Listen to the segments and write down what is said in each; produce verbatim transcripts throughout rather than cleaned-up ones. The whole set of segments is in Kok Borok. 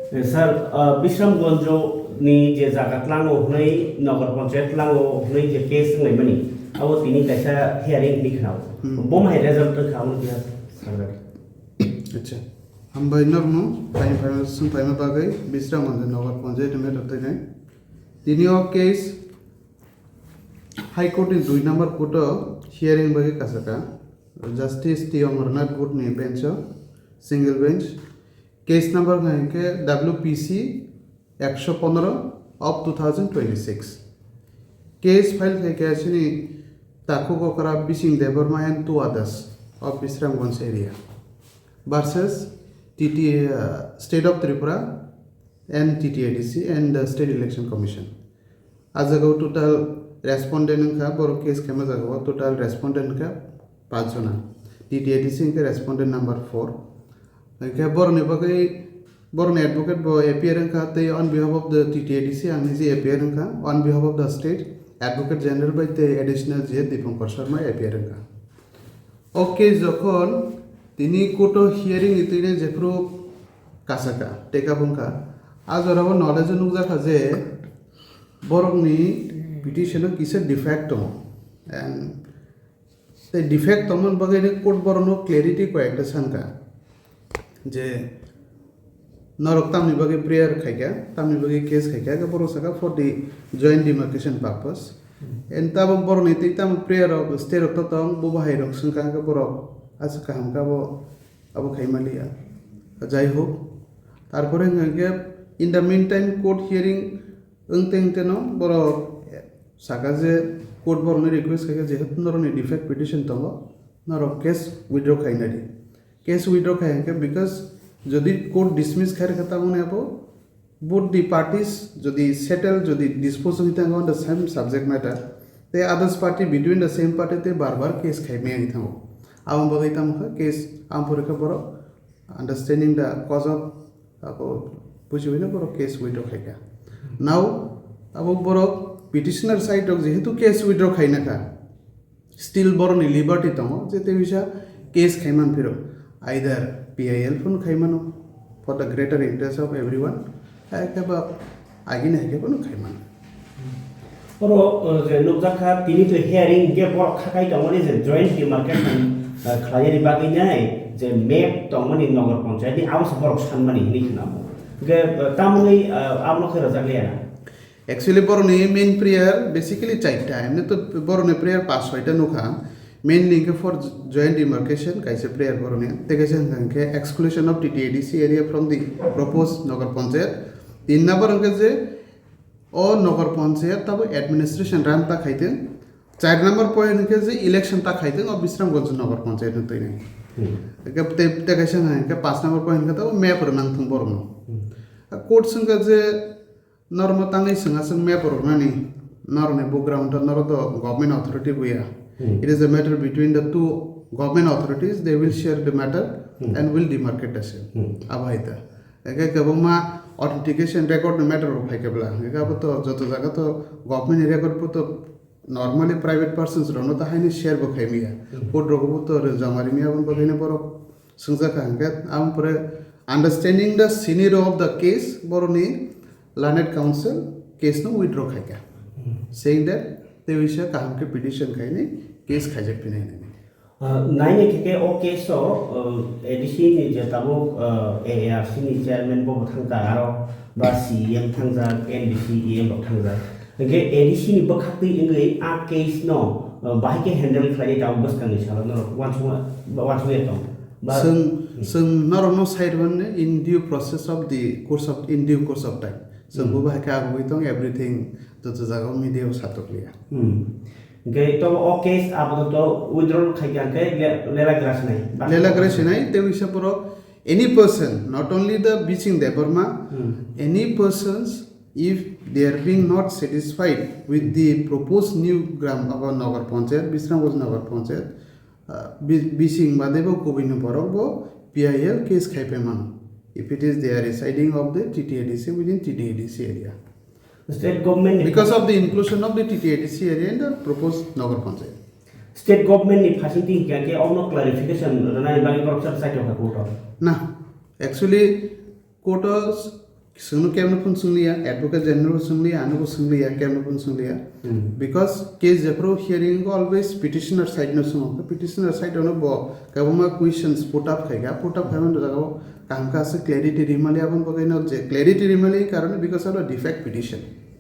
Eh, sir, ah, Bisramganj ni je jaga tlango hwnwi, Nagar Panchayat tlango hwnwi je case wnglaimani, abo tini kaisa hearing hinwi khwnao. Hmm. Bo mahai result wngkha, abo kisa sangradi. Acha. Hambai norno, paima paima, sung paima bagwi, Bisramganj Nagar Panchayat ni matter twi nai. Tini o case High Court ni dui number court o hearing bagwi kasaka. Justice T Omornath Bhut ni bench o, single bench. Case number hwnkhe W P C ekso pondro of two thousand twenty-six. Case file khai khe chini Takhuk Okra, Bising Debbarma and two others of Bisramganj area versus T T, uh, State of Tripura and T T A D C and the State Election Commission. A jaga o total respondent wngkha, borok case khaima jaga o total respondent wngkha paanch jona. T T A D C wngkha respondent number four. Hwnkhe borokni bagwi, borokni advocate bo appear wngkha, tei on behalf of the T T A D C ang niji appear wngkha, on behalf of the state advocate general bai tei additional G A Dipankar Sharma appear wngkha. O case jokhon tini court o hearing ni twino jephru kasaka, take up wngkha, a jorao knowledge o nukjakha je borokni petition o kisa defect tongo. And tei defect tongmani bagwi court borokno clarity koi ekta sankha je norok tamni bagwi prayer khaikha, tamni bagwi case khaikha, khe borok saka for the joint demarcation purpose. And tabuk borokni tei tamo prayer rok, stay rok to tong, bo bahai rok swngkha, khe borok aswk kaham khe abo, abo khai manliya. Jai hok, tarpore hwnkha khe in the meantime court hearing wngte wngte no borok saka je court borokno request khaikha, jehetu norokni defect petition tongo, norok case withdraw khaina di. Case withdraw khai hwnkhe, because jodi court dismiss khai rwkha, tamoni abo both the parties jodi settle, jodi dispose wngwi thango on the same subject matter, tei others party between the same party tei bar bar case khai maya wngwi thango. Aboni bagwi tamo kha case, aboni pore khe borok understanding the cause of, abo bujiwino borok case withdraw khaikha. Now abo borok petitioner side rok jehetu case withdraw khaina kha, still borokni liberty tongo je tei bisa case khai man phiro, either P I L phano khai mano for the greater interest of everyone, hai khe ba agini hai khe phano khai mano. Oro, uh, je nukjakha tini to hearing je borok khakai tongmani je joint demarcation, uh, khlainani bagwi nai je map tongmani Nagar Panchayat ni abo se borok sanmani hinwi khna mo. Ge, uh, tamoni, uh, abono khe rwjak liya na. Actually, borokni main prayer basically chaita. Emni to borokni prayer pas soita nukha. Mainly hwnkhe for joint demarcation kaisa prayer borokni. Tei kaisa hwnkha hwnkhe exclusion of T T A D C area from the proposed Nagar Panchayat. Tin number hwnkhe je o Nagar Panchayat tabo administration run ta khaitwng. Char number point hwnkhe je election ta khaitwng o Bisramganj Nagar Panchayat ni twinai. Hmm. Hwnkhe tei, tei kaisa hwnkha hwnkhe pas number point hwnkhe tabo map rwnang thung borokno. Hmm. Court hwnkha je Norokno tangwi swng aswk map rwnani, norokni background o norok to government authority buya. Hmm. It is a matter between the two government authorities, they will share the matter Hmm. and will demarcate the same. Hmm. Abo hai ta. Eke kwbangma authentication record ni matter bo phai khe bla. Eke abo to joto jaga to government ni record bo to normally private persons rokno to haino share bo khai maya. Hmm. Court rogo bo to joma ri maya, aboni bagwi no borok Swngjak kha hwnkhe, aboni pore understanding the scenario of the case, borokni learned counsel case no withdraw khai kha. Hmm. Saying that tei bisa kaham khe petition khainai case khaijak phinai hinwi. Ah, naina khe khe o case o, ah, A D C ni je tabuk, ah, A A R C ni chairman bo bo thangkha, aro ba C E M thangjak, N D C E M bo thangjak. Hwnkhe A D C ni bwkhaktwi wngwi a case no, uh, bahai khe handle khlainai tabuk bwskangni salo norok uansukma, ba uansukya tong. Ba Chwng, Hmm. chwng norokno sai rwmani in due process of the course of, in due course of time. Chwng Hmm. bo bahai khe agugwi tong everything joto jagao media o satok liya. Hmm. Hwnkhe to o case apato to withdraw khai kha hwnkhe le-, lela gra sinai. Lela gra sinai, tei wngsa borok Any person, not only the Bising Debbarma, Hmm. any persons, if they are being not satisfied with the proposed new gram abo Nagar Panchayat, Bisramganj Nagar Panchayat, uh, Bi-, Bising badebo kubui ni borok bo P I L case khai phaimano. If it is they are residing of the T T A D C within T T A D C area. State government ni Because of the inclusion of the T T A D C area in the proposed Nagar Panchayat. State government ni phasing twi hwnkha khe omo clarification rwnani bagwi borok chak chai tongkha court o. Na, actually, court o Chwngno kebno phun swngliya, advocate general bo swngliya, ano bo swngliya, kebno phun swngliya. Because case jephru hearing always petitioner side no swngo, petitioner side no bo kwbangma questions put up khai kha, put up khai mani jaga o kaham kha se clarity rimali, aboni bagwi no je clarity rimali karone because of the defect petition.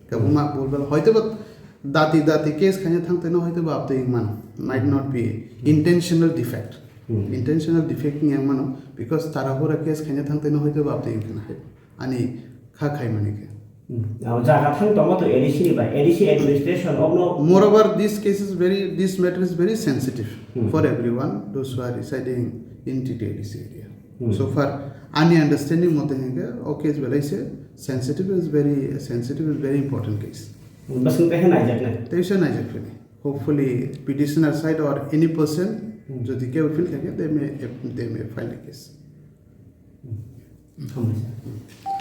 Kwbangma bulbul hoito ba dati dati case khaina thangtwi no hoito ba abtwi wng mano, might not be intentional defect. Intentional defect wng yang mano because tarahura case khaina thangtwi no hoito ba abtwi wng khna hai. Ani kha khaimani khe. Hmm. Abo jaga thang tongo to A D C ni bai, A D C administration okno. Moreover, this case is very, this matter is very sensitive for everyone, those who are residing in T T A D C area. So far, ani understanding mote hingke, o case belai se sensitive is very, sensitive is very important case. Basing tei naijaknai. Tei se naijak phini. Hopefully, petitioner side or any person, jodi ke feel khe, they may, they may file a case. Hambai.